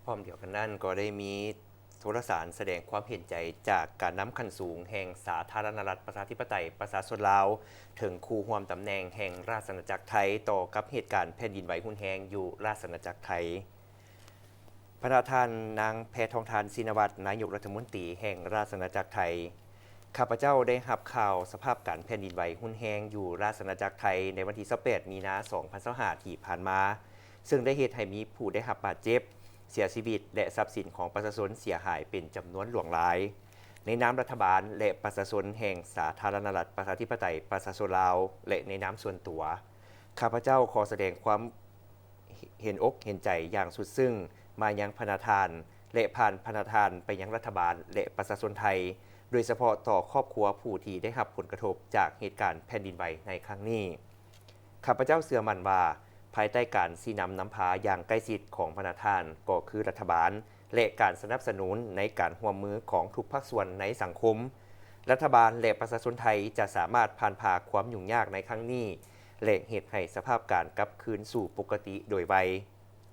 ພ້ອມດຽວກັນນັ້ນ ກໍໄດ້ມີໂທລະສານສະແດງຄວາມເຫັນໃຈຈາກການນຳຂັ້ນສູງແຫ່ງສາທາລະນະລັດ ປະຊາທິປະໄຕ ປະຊາຊົນລາວ ເຖິງຄູ່ຮ່ວມຕຳແໜ່ງແຫ່ງລາຊະອານາຈັກໄທ ຕໍ່ກັບເຫດການແຜ່ນດິນໄຫວຮຸນແຮງຢູ່ລາຊະອານາຈັກໄທ. ພະນະທ່ານນາງ ແພທອງທານ ຊິນນະວັດ ນາຍົກລັດຖະມົນຕີແຫ່ງລາຊະອານາຈັກໄທ, ຂ້າພະເຈົ້າໄດ້ຮັບຂ່າວສະພາບການແຜ່ນດິນໄຫວຮຸນແຮງຢູ່ລາຊະອານາຈັກໄທ ໃນວັນທີຊາວແປດ ມີນາ ສອງພັນຊາວຫ້າ ທີ່ຜ່ານມາ, ເຊິ່ງໄດ້ເຮັດໃຫ້ມີຜູ້ໄດ້ຮັບບາດເຈັບ, ເສຍຊີວິດ ແລະ ຊັບສິນຂອງປະຊາຊົນເສຍຫາຍເປັນຈຳນວນຫຼວງຫຼາຍ. ໃນນາມລັດຖະບານ ແລະ ປະຊາຊົນແຫ່ງສາທາລະນະລັດ ປະຊາທິປະໄຕ ປະຊາຊົນລາວ ແລະ ໃນນາມສ່ວນຕົວ, ຂ້າພະເຈົ້າຂໍສະແດງຄວາມ ເຫັນອົກເຫັນໃຈຢ່າງສຸດຊຶ້ງມາຍັງພະນະທ່ານ ແລະ ຜ່ານພະນະທ່ານໄປຍັງລັດຖະບານ ແລະ ປະຊາຊົນໄທ, ໂດຍສະເພາະຕໍ່ຄອບຄົວຜູ້ທີ່ໄດ້ຮັບຜົນກະທົບຈາກເຫດການແຜ່ນດິນໄຫວໃນຄັ້ງນີ້. ຂ້າພະເຈົ້າເຊື່ອໝັ້ນວ່າ, ພາຍໃຕ້ການຊີ້ນຳນຳພາຢ່າງໃກ້ຊິດຂອງພະນະທ່ານ ກໍຄືລັດຖະບານ ແລະ ການສະໜັບສະໜູນໃນການຮ່ວມມືຂອງທຸກພາກສ່ວນໃນສັງຄົມ, ລັດຖະບານ ແລະ ປະຊາຊົນໄທຈະສາມາດຜ່ານຜ່າຄວາມຫຍຸ້ງຍາກໃນຄັ້ງນີ້ ແລະ ເຮັດໃຫ້ສະພາບການກັບຄືນສູ່ປົກກະຕິໂດຍໄວ.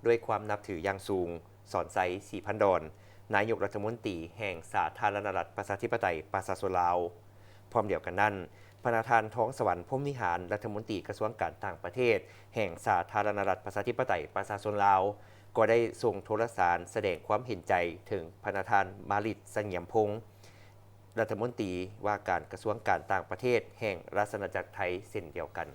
ດ້ວຍຄວາມນັບຖືຢ່າງສູງ, ສອນໄຊ ສີພັນດອນ, ນາຍົກລັດຖະມົນຕີແຫ່ງສາທາລະນະລັດ ປະຊາທິປະໄຕ ປະຊາຊົນລາວ. ພ້ອມດຽວກັນນັ້ນ, ພະນະທ່ານ ທອງສະຫວັນ ພົມວິຫານ, ລັດຖະມົນຕີກະຊວງການຕ່າງປະເທດແຫ່ງສາທາລະນະລັດ ປະຊາທິປະໄຕ ປະຊາຊົນລາວ, ກໍໄດ້ສົ່ງໂທລະສານສະແດງຄວາມເຫັນໃຈເຖິງພະນະທ່ານ ມາລິດ ສະຫງຽມພົງ, ລັດຖະມົນຕີວ່າການກະຊວງການຕ່າງປະເທດແຫ່ງລາຊະອານາຈັກໄທເຊັ່ນດຽວກັນ.